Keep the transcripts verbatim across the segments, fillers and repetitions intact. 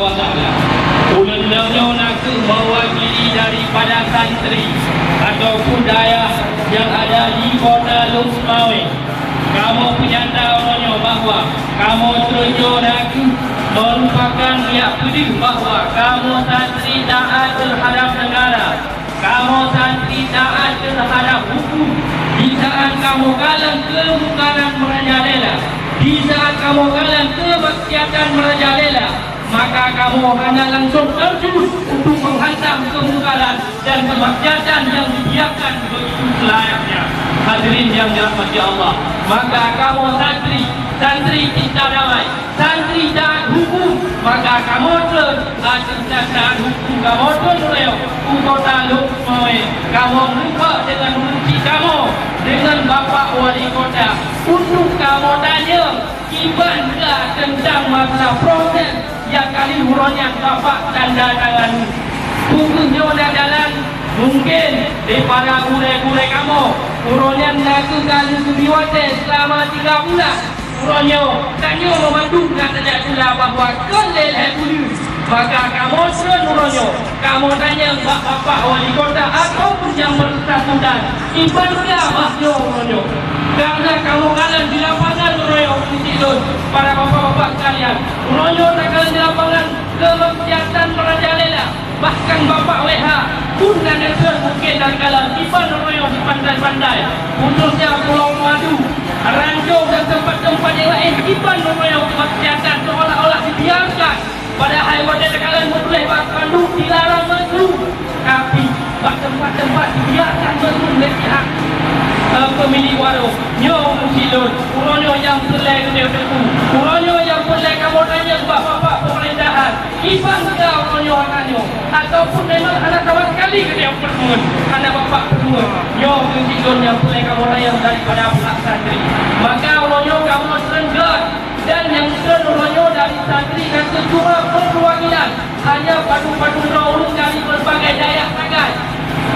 Ulôn nyoe na kheueh meuwakili daripada santri ataupun dayah nyang ada di Kota Lhokseumawe. Kamoe peunyata uroe nyoe bahwa kamoe treun nyoe na kheueh meurupakan riak peudeuh bahwa kamoe santri taat teuhadab neugara. Kamoe santri taat teuhadab huköm. Di saat kamoe kalon keumungkaran meurajalela, di saat kamoe kalon keumaksiatan meurajalela, maka kamoe hana langsung terjun untuk menghantam keumungkaran dan keumaksiatan nyang dibiarkan begitu selayaknya. Hadirin nyang dirahmati Allah, maka kamoe santri, santri cinta damai, santri taat huköm, maka kamoe treun, santri taat huköm kamoe treun uroe nyoe u Kota Lhokseumawe. Kamoe meurumpok deungon muncik kamoe, deungon Bapak Wali Kota, untuk kamoe tanyong kiban ka teuntang masalah proses nyang kali uroe nyan Bapak tanda tangani. Peu kheueh nyoe na jalan? Mungken daripada gurée-gurée kamoe, uroe nyan na kheueh ka lheueh geubri watée seulama tiga bulan. Uroe nyoe, tanyoe meumandum na tajak tula bahwa kon lé lhée buleuen. Maka kamoe treun uroe nyoe, kamoe tanyong bak Bapak Wali Kota ataupun nyang bersangkutan, kiban ka bah nyoe uroe nyoe. Karena kamoe kalon di lapangan uroe nyoe, untuk lôn, para bapak-bapak sekalian, uroe nyoe takalon di lapangan keumaksiatan meurajalela. Bahkan Bapak W H pun na neutreun mungken dan kalon kiban uroe nyoe di pantai-pantai, khususnya Pulo Madu, Ranjau dan tempat-tempat nyang laén kiban uroe nyoe keumaksiatan seolah-olah dibiarkan. Padahai watée takalon meutuléh bak spanduk dilarang masuk, tapi bak tempat-tempat dibiarkan masuk lé pihak, eh, pemilik warung. Nyoe meusidon, uroe nyoe nyang peureulée geutanyoe teupeu. Uroe nyoe nyang peureulée kamoe tanyong bak bapak peumeurintahan. Kiban ka uroe nyoe hana nyoe, ataupun memang hana sama sekali geutanyoe peurumoh, hana bapak peurumoh. Nyoe meusidon nyang peureulée kamoe tanyong daripada pihak santri. Maka uroe nyoe kamoe treun gét. Dan nyang treun uroe nyoe dari santri na kheueh cuma perwakilan, hanya padum-padum droe ureuëng dari berbagai dayah sagai.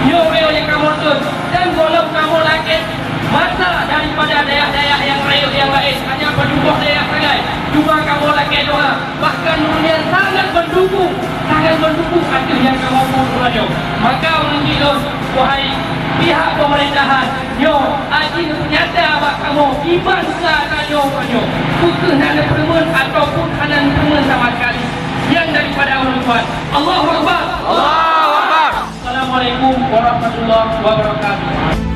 Nyoe uroe nyang kamoe treun, dan gohlom kamoe lakée masa daripada dayah-dayah nyang rayeuk nyang laén, hanya padum boh dayah sagai. Cuma kamoe lakée doa, bahkan ureuëng nyan sangat mendukung, sangat mendukung ateueh nyang kamoe buet uroe nyoe. Maka ureuëng jih lôn, wahai pihak pemerintahan, nyoe aji neupeunyata bak kamoe kiban ka tanyoe-tanyoe, peu kheueh na neupeurumoh ataupun hana neupeurumoh sama sekali. Nyan daripada ulôn tuan. Allahu Akbar. Allahu Akbar. Assalamualaikum warahmatullahi wabarakatuh.